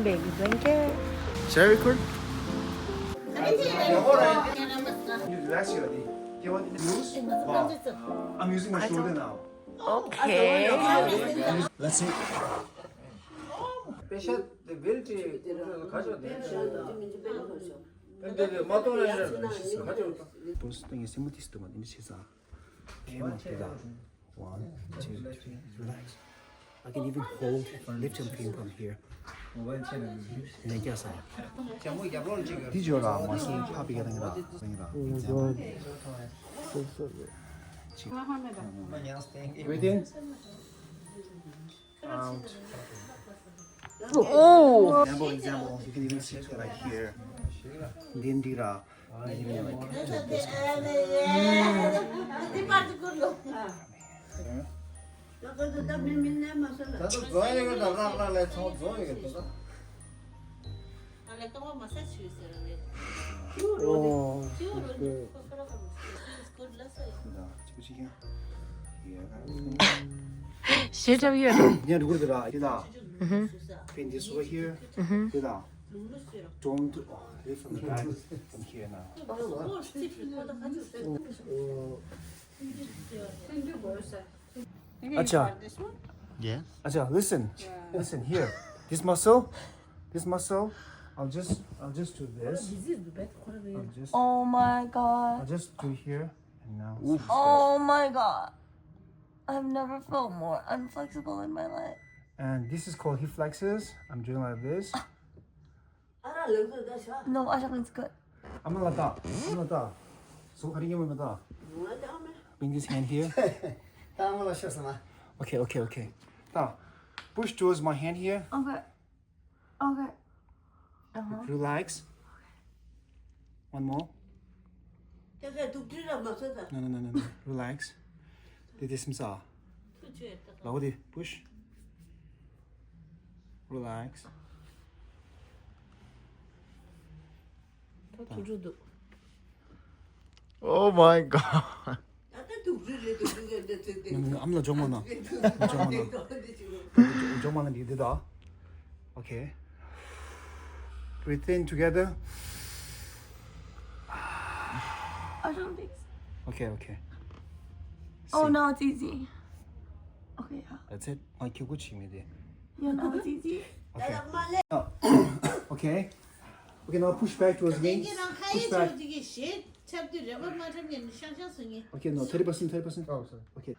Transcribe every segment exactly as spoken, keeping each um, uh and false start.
Baby blanket. Should I record? You relax your body. You want to use? Wow. I'm using my shoulder now. Okay. Let's see. Patient, the bill to 가져야 돼. 근데 그 마토나 가져왔다. 보스 등에 세무티스도 만 이미 세상. One, two, three, relax. I can even hold, lift something from here. 네, 겼어요. Did you allow muscle puppy getting it up? Bring it up. Example. Breathe in. Out. Oh. Example, example. You can even sit right here. Lindira. Shit, have you? Paint this over here. Don't lift from the back. From here now. Acha. Yes. Acha, listen. Listen here. This muscle, this muscle, I'll just, I'll just do this. I'll just, Oh my I'll god. Just do here and now. Oof. Oh my god. I've never felt more unflexible in my life. And this is called hip flexors. I'm doing like this. No, I think it's good. I'm gonna let that. I'm gonna let that. So, how do you remember that? Bring this hand here. Okay, okay, okay. Now, push towards my hand here. Okay. Okay. Uh-huh. Relax. One more. No, no, no, no, no. Relax. This is Push. Relax. Oh my god. ཨམ་ལ་ཇོག་མ་ན། ཇོག་མ་ན། ཇོག་མ་ན་འདི་འདི་ད། Okay. Breathe in together. I don't think so. Okay, okay. Oh, see. No, it's easy. Okay, yeah. That's it. ང་ཁྱོད་ཀྱི་ཆི་མི་དེ། Yeah, no, it's easy. Okay. Oh. Okay. Okay, now push back towards me. Push back. Okay, no, thirty percent, thirty percent. Oh, sorry. Okay.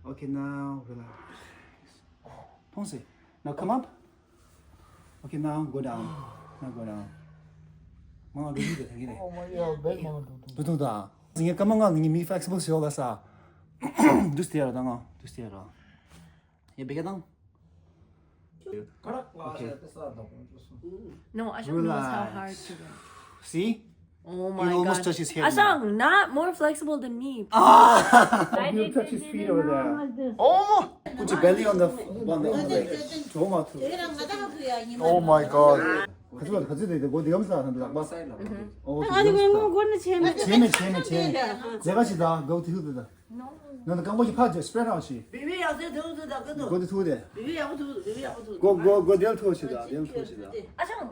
Okay, now relax. Ponce, now come up. Okay, now go down. Now go down. Mama, do you get it? Oh my god, bad mama, do, do. Do, do, da. ངས་སྐར་མ་ལྔ་ངའི་མི་flexible་ཞིག་ཡོད་ལ་ས། འདུག་སྟེ་ཡར་དང་ང་འདུག་སྟེ་ཡར། ཡ་བེ་ག་དང་། Okay. No, Ashok knows how hard to run. See? Oh my god. You almost touch his hair. Ashok, not more flexible than me. Ah! You touch his feet over there. Oh! Put your belly on the, on the, on the leg. ཇོག་མ་ཐུབ། Oh my god. ག་ཚོད་ག་ཚོད་དེ་དེ་སྒོ་དེ་གམ་ས་ལ་ལག་པ། ཨ་ནི་ངོ་ངོ་སྒོ་ནི་ཆེ་མེད། ཆེ་མེད་ཆེ་མེད་ཆེ། མཛེས་པ་ཞིག་དང་སྒོ་དེ་ཐུག་དེ་དང་། ནང་དུ་རྐང་པ་ཞིག་ཕར་ཇོ་spread out་ཞིག་སྦི་བི་ཡག་ཚད་ཐུག་ཐུག་དང་ཀི་ཐུག་སྒོ་དེ་ཐུག་དེ། སྦི་བི་ཡག་པོ་ཐུག་སྦི་བི་ཡག་པོ་ཐུག་སྒོ་སྒོ་སྒོ་དེ་ལ་ཐུག་ཞིག་དང་དེ་ལ་ཐུག་ཞིག་དང་། ཨ་ཅང་།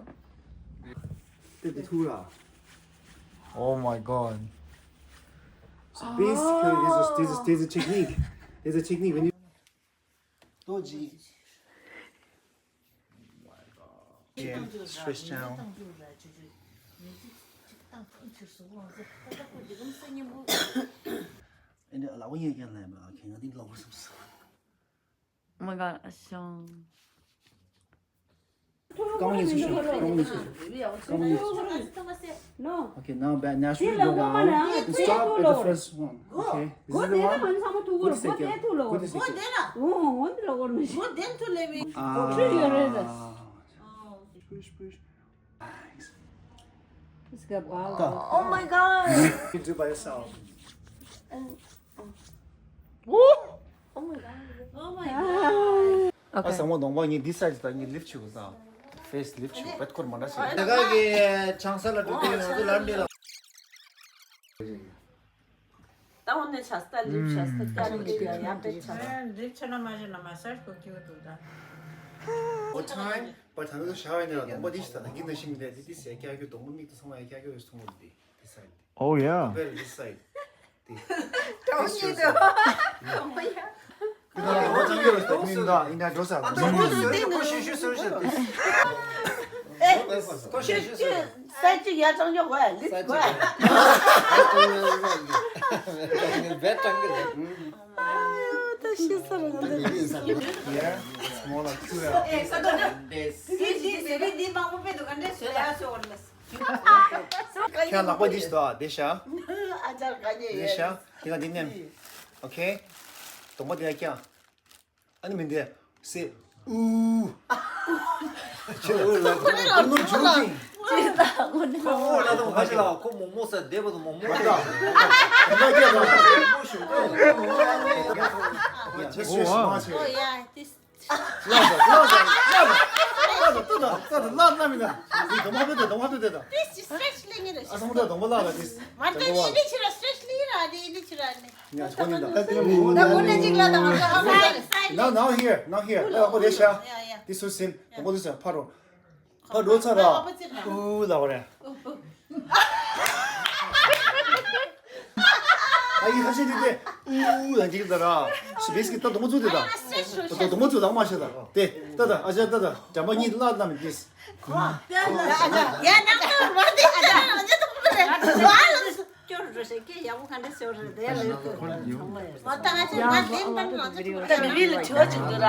དེ་དེ་ཐུག་ར། Oh my god. So basically, there's a, there's a, there's a technique. There's a technique when you. ཏོ་ཇི། Yeah, stretch down. ཨེ་འདྲ་ལ་འོ་ཡེ་ཀྱང་ལས་མ་ཁེ་ང་འདི་ལོག་སོང་སོང་། Oh my god, Ashok. Come on, Yusuf. Come on, Yusuf. Come on, Yusuf. No. Okay, now back naturally go down and stop at the first one. Okay, this is the one. Go the second. Go the second. Ah. Push, push. Thanks. Let's go. Oh my god. You do by yourself. And, oh. Woo! Oh my god. Oh my god. ཨ་Okay. ཟ་མ་གདོང་པ་ངས་འདི་སའི་ཛི་དང་ངས་ལིཕ་བྱེད་དགོས་ས། ཕེ་སི་ལིཕ་བྱེད་དགོས་པད་ཁོར་མ་འདྲ་ཞིག་ད་ག་གི་ཆང་ས་ལ་འགྲོ་དུས་ང་ཚོ་ལམ་འདི་ལ། ད་འོ་ནས་ཆ་སྟ་ལིབ་ཆ་སྟ་ཀ་ལི་ཀ་ཡ་ཡ་པེ་ཆ་སྟ། ལིབ་ཆ་ན་མ་ཞེ་ན་མ་སར་ཁོ་ཀྱི་འདུག་ད། Time, but ད་ནི་ཤ་བའི་ནས་གདོང་པ་འདི་ཞིག་ད་ལ་གིན་ན་ཤིང་འདི་འདི་འདི་ཟེར་ཀྱག་ཀྱོ། གདོང་པ་མིག་ཏུ་སོང་བ་ཡ་ཀྱག་ཀྱོ་ཡོད་སོང་བ་འདི་འདི་ས་འདི། Oh yeah. Well, this side. འདི། གྲོང་ཁྱེར་དུ། འདི་ད་ལ་ལོ་ཙང་ཡོད་རེད་མིན་ད་ཡིན་ད་འགྲོ་ས། ཨ་ད་ཁོ་ཁོ་ཤེས་ཤེས་ཤེས་ཤེས་ཤེས། ཨེ། ཁོ་ཤེས་ཤེས་ཤེས་ཤེས། ས་གཅིག་ཡར་གཙང་ཆོག་གོ་ཡ་ལིབ་གོ་ཡ། བེད་ཀྲང་གི་རེད། ད་ཤི་ས་རེད་ང་ད། Yeah, it's more like two hours. ཨེ་ས་དོ་ན། དེ་དེ་དེ་དེ་དེ་མང་པོ་དཔེ་འདུག་ག་འདྲས་ཟེར་ཡ་ཟེར་བ་ལ། ཁྱེད་ལག་པ་འདི་ཞིག་དོ་དེ་ཤ། ཨ་ཅར་ག་ཉེ་དེ་ཤ། དེ་ལ་འདི་མནན། Okay. གདོང་པ་འདི་ལ་བཀྱག་ཨ་ནི་མིན་ཏེ། སེ། ཨུ། ཁྱེད་ལ་ལ་ཁོ་ནོར་བྱུང་ཅིང་། ཅེས་དང་ངོ་ནི་ཁོ་ཨོ་ལ་དང་ཁ་ཅིག་ལ་ཁོ་མོག་མོག་ས་བསྡད་པ་དང་མོག་མོག་ད་ད་ད་ད་མོག་ཤུགས་ད་མོག་ཤུགས་ད། ཡ་ཅེས་ཤེས་མ་ཤེས། ལ་ད་ལ་ད་ལ་ད་ལ་ད་ལ་ད་མི་ད། འདི་གདོང་པ་དེ་དང་གདོང་པ་དེ་དང་། This is stretch ལེ་ངེ་རེ། ཨ་སང་ད་གདོང་པ་ལ་ལ་དེ། མར་དེ་ནི་ཆི་ར་stretch ལེ་ར་དེ་ནི་ཆི་ར་ནི། ཡ་ཁོ་ནི་ད་ད་ཁོ་ནི་ཅིག་ལ་ད་ང་ཚོ་ཧ་མ་ས་ས། Now, now here, now here. ལ་ཁོ་དེ་ཤ། ཡ་ཡ། This is him. གདོང་པ་དེ་ཤ་ཕ་རོ། ཕ་རོ་ཚ་ར། ཨུ་ལ་བ་རེ། ཨ་ཡི་ཧ་ཤེ་དེ་དེ། ཨུ་ལ་འཇིག་ད་ར། སུ་བེས་ཀི་ད་གདོང་པ་ཚུ་དེ་ད། ད་གདོང་པ་ཚུ་ལག་མ་ཤེ་ད། དེ་ད་ད་ཨ་ཅག་ད་ད་འགྲམ་པ་གཉིས་ལ་ལ་མི་དེས། ཡ་ན་ད་མ་དེ་ཨ་ཅག་ཨ་ཅག་ད་མ་དེ་ཨ་ཅག་སྐྱོར་འགྲོ་ཤེས་ཀྱི་ཡག་པོ་ག་འདྲ་ཤོར་རེད་དེ་ལ་ཡོད་དོ། མ་ད་ང་ཚོ་ང་ལེན་པ་ནི་ང་ཚོ་ད་མི་ལ་ཆོ་ཅིག་འདུག་ར།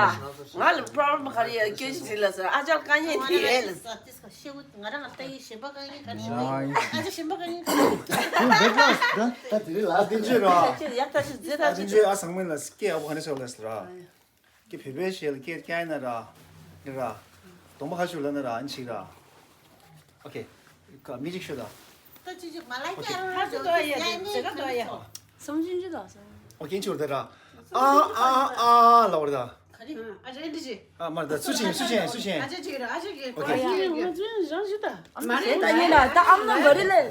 ང་ལ་problem ག་རེ་ཡོད་སྐྱོན་ཞིག་ལ་ཟེར། ཨ་ཅག་དཀའ་ངལ་དེ་ཡོད་ལ། ཤེ་བུ་ང་རང་ལ་ལྟ་ཡི་ཞེན་པ་དཀའ་ངལ་ག་རེ་ཡོད། ཨ་ཅག་ཞེན་པ་དཀའ་ངལ་ག་རེ་ཡོད། ད་དེ་རིང་ལ་དེ་འདྲ་ར། ཡག་ད་ཅིག་ཛེ་ད་ཅིག་ཨ་སང་མིན་ལ་སྐད་ཡག་པོ་ག་རེ་ཤོར་ལ་ཟེར་ར། ཀྱེ་བོད་པའི་ཞལ་སྐད་རྐྱང་ན་ར། རེད་ར། གདོང་པ་ཁ་ཤུ་ལ་ན་ར་ཨན་ཆིག་ར། Okay. ཀ་མི་ཅིག་ཤོད་ད། ད་ཅི་ཅིག་མ་ལ་ཀྱ་ར་ར་ཇོ་ཏི་སི་ཡ་ནི་ཁ་ཚུ་ཡ། སམ་ཅིན་ཅི་ད་སམ། Okay་ཅོར་ད་ར། ཨ་ཨ་ཨ་ལ་བར་ད། ག་རེ། ཨ་ཅེ་འདི་ཅི། ཨ་མར་ད་སུ་ཅིན་སུ་ཅིན་སུ་ཅིན། ཨ་ཅེ་ཅིག་ར་ཨ་ཅེ་ཀྱི། Okay. ང་ཚོ་རང་ཞུ་ད། མ་རེད་ད་ཉེ་ན་ད་ཨམ་ན་འགོ་རེ་ལེ།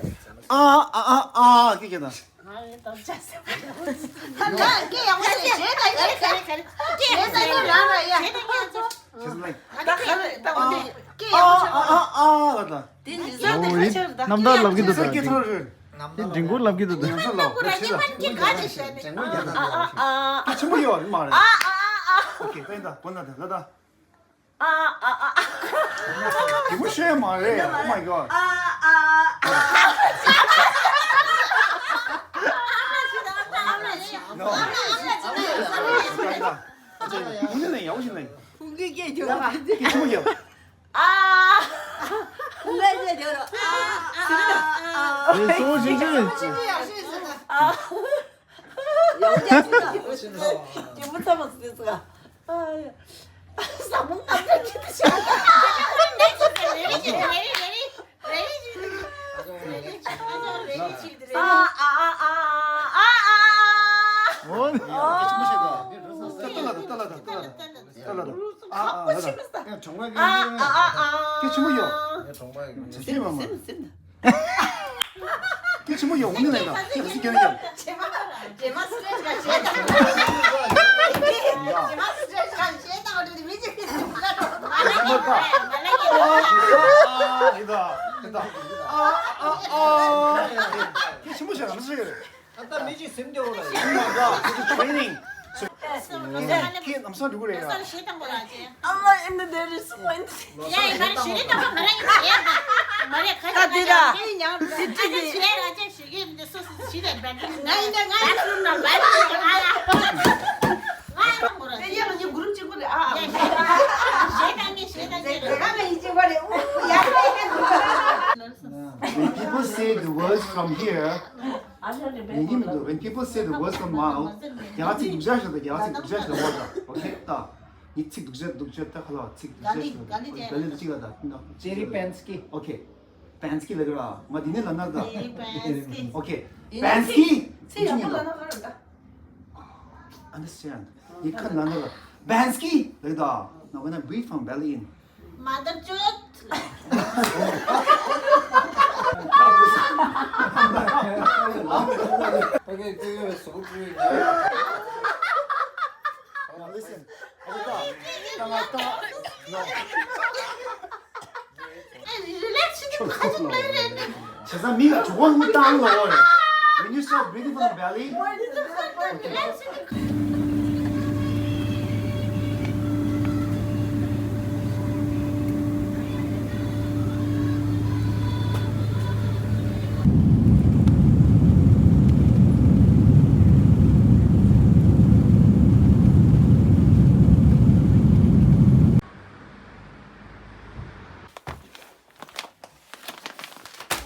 ཨ་ཨ་ཨ་ཨ་ཀྱེ་ཀྱེ་ད། ང་རེད་ད་ཅ་སེ། ད་ཀྱེ་ཡང་མ་ཟེར་ཞེ་ད་ཡ་ཀྱེ་ཀྱེ་ཀྱེ་ཀྱེ་ད་ཡ་རང་ར་ཡ། ཞེ་ད་ཡ་ཚོ། She's like ད་ག་རེ་ད་འོ་དེ་ཀྱེ་ཡང་མ་ཟེར། ཨ་ཨ་ཨ་ད། དེ་ནི་ཟ་ད་ཁ་ཆར་ད། རྣམ་ཐར་ལབ་གི་འདུག་ད། ཀྱེ་ཐོར་རེད། དེ་འགྲིག་མགོ་ལབ་གི་འདུག་ད། ང་ཚོ་ལོ་ཁོ་ཆི་ལ་ཁོ་ཡ་ད་ཅེ་ཅེ་ངོ་ཡ་ད་ད། ཨ་ཨ་ཨ། ཀྱེ་ཆེན་པོ་ཡོད་མ་རེད། ཨ་ཨ་ཨ་ཨ། Okay ད་ཡིན་ད་གོ་ན་ད་ད་ད། ཨ་ཨ་ཨ། གི་མོ་ཤེས་མ་རེད། Oh my god. ཨ་ཨ་ཨ། No. ཡག་པོ་ཞིག་ལེན། ཡག་པོ་ཞིག་ལེན། ཁུང་གི་སྐད་རྒྱབ་པ། ཀྱེ་ཆེན་པོ་ཡོད། ཨ། ཁུང་གི་སྐད་རྒྱབ་རོ། ཨ་ཨ་ཨ། ཨེ་སོ་ཞིག་ཅི། ཨ། ཡག་པོ་རྒྱབ་ཅིག་ད། ཀྱེ་མོ་ཚ་མོ་ཟེར་ཟེར། ཨ་ཡ། ཟ་མོ་ང་ཚོ་ཅི་ད་ཤ། ཨ་ཨ་ཨ་ཨ་ཨ་ཨ། ཨོ། ཀྱེ་ཆེན་པོ་ཞིག་ད། ཏ་ལ་ད་ཏ་ལ་ད་ཏ་ལ་ད། ཏ་ལ་ད། ཨ་ཨ་ཨ་ད། ཨ་ཨ་ཨ་ཨ། ཀྱེ་ཆེན་པོ་ཡོད། ཆེ་ཆེ་མ་མ། ཀྱེ་ཆེན་པོ་ཡོད་འོང་ནི་ལེན་ད། ཀྱེ་ཁ་སི་ཀྱེ་ནི་ཀྱེ། ཅེ་མ་རེད། ཅེ་མ་སི་ཀྲེ་ཆི་ག་ཞེ་དང་། ཅེ་མ་སི་ཀྲེ་ཆི་ག་ཞེ་དང་འོ་དེ་མི་ཅིག་གི་ཅེ་མ་རེད། ཨ་ཨ་ཨ་ཨ། ཨ་ཨ་ཨ། ཀྱེ་ཆེན་པོ་ཞིག་ལ་མི་ཟེར་གི་རེད། ད་ལྟ་མི་གཅིག་སེམས་སྐྱོ་བ་ལ་ཡིན་མ་ག Training. ཁྱེད་ལམ་སང་འགྲོ་གི་རེད་ཡ། I'm not in the dentist one. ཡ་ཡ་མ་རེད་ཞེ་རེད་ད་མ་རེད་ཡ། མ་རེད་ཁ་ད་དེ་ད། ད་དེ་ད་ཞེ་རེད་ད་ཞེ་གི་འདི་སོ་སོ་ཞེ་རེད་བན། ང་ཡིན་ད་ང་ཡིན་ད་ང་ཡིན་ད་ང་ཡིན་ད། དེ་ཡ་ང་གཉིས་གུ་རུབ་གཅིག་པུ་རེད་ཨ། ཞེ་ད་ངས་ཞེ་ད་ངས་རེད། དེ་ག་ང་ཡིན་གཅིག་པ་རེད་ཨུ་ཡ། When people say the words from here, ཡིན་གྱི་མི་འདུག When people say the words from mouth, རྒྱ་གར་ཚིག་སྡུག་ཅག་ཞིག་དང་རྒྱ་གར་ཚིག་སྡུག་ཅག་ཞིག་ལ་ངོ་ད། Okay ད། ངས་ཚིག་སྡུག་ཅག་སྡུག་ཅག་ད་ཁ་ལ་ཚིག་སྡུག་ཅག་ཞིག་ལ་ག་ལི་ཅིག་ལ་ད། Jerry Penske. Okay Penske ལ་གི་ར་ང་འདི་ནས་ལ་ན་ད། Jerry Penske. Okay Penske. ཚིག་ཡག་པོ་ལ་ན་ག་ར་ད། Understand. ངས་ཁ་ལ་ན་ལ་Penske ལ་གི་ད། Now when I breathe from belly in. Mother chode. Okay, do you so good? Now listen. བྱས་ཙང་མིག་ག་ཇོ་བོ་ངུ་བཏང་ལོ་རེད། When you start breathing from the belly,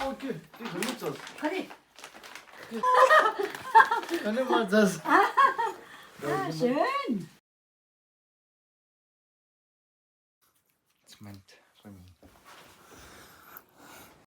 Okay, this is Mitchell. Honey. Honey, what's this? Ah, schön.